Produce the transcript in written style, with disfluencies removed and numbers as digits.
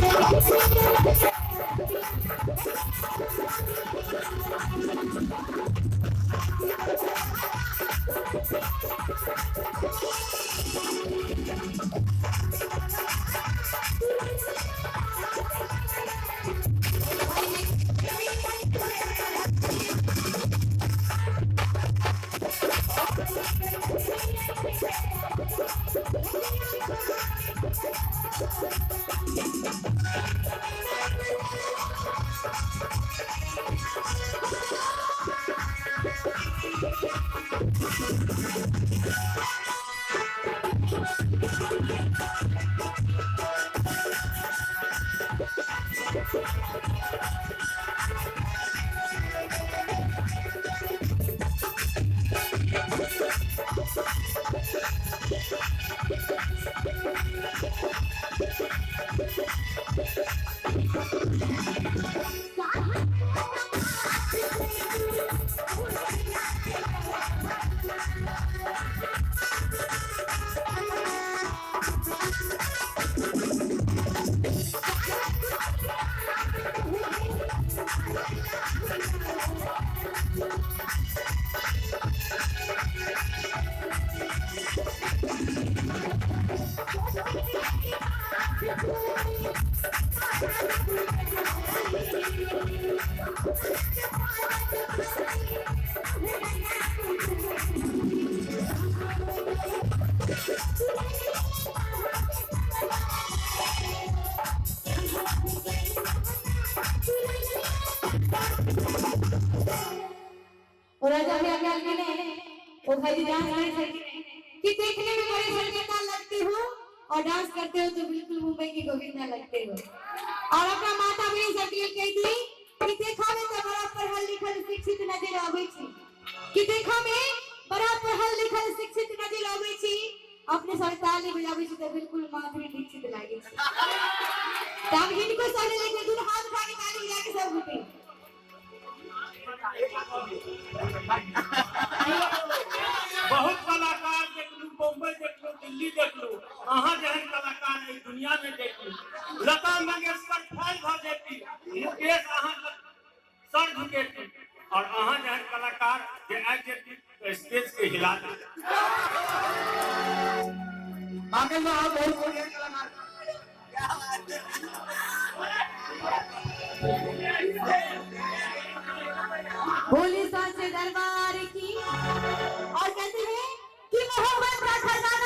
राजा भैया कहलखिन ओ भाई डांस करै छलखिन कि देखने में बड़े शर्मिंदा लगते हो और डांस करते हो तो बिल्कुल मुंबई के गोविंदा लगते हो। और अपना माता बहन सबके लेल कहि दी कि देखा में तो बड़ा पढ़ल लिखल शिक्षित नजर आबै छी, कि देखा में बड़ा पढ़ल लिखल शिक्षित नजर आबै छी, अपने सब ताली बजाबै छी तऽ बिल्कुल माधुरी दीक्षित लागै छी। तऽ हम हिनको सब लेल एक दुनू हाथ उठा के ताली बजा के सब गोटे। बहुत कलाकार देखलू, बम्बई देखलू, दिल्ली देखलू, अहाँ जेहन कलाकार एहि दुनिया में देखलू। लता मंगेशकर फैल भऽ जेती, मुकेश अहाँ सर झुकेती, और अहाँ जेहन कलाकार जे आबि जेती तऽ स्टेज के हिला देती। मांगल में आप बहुत बढ़िया कलाकार। बोली सांचे दरबार की। और कहते हैं कि मोहब्बत का खजाना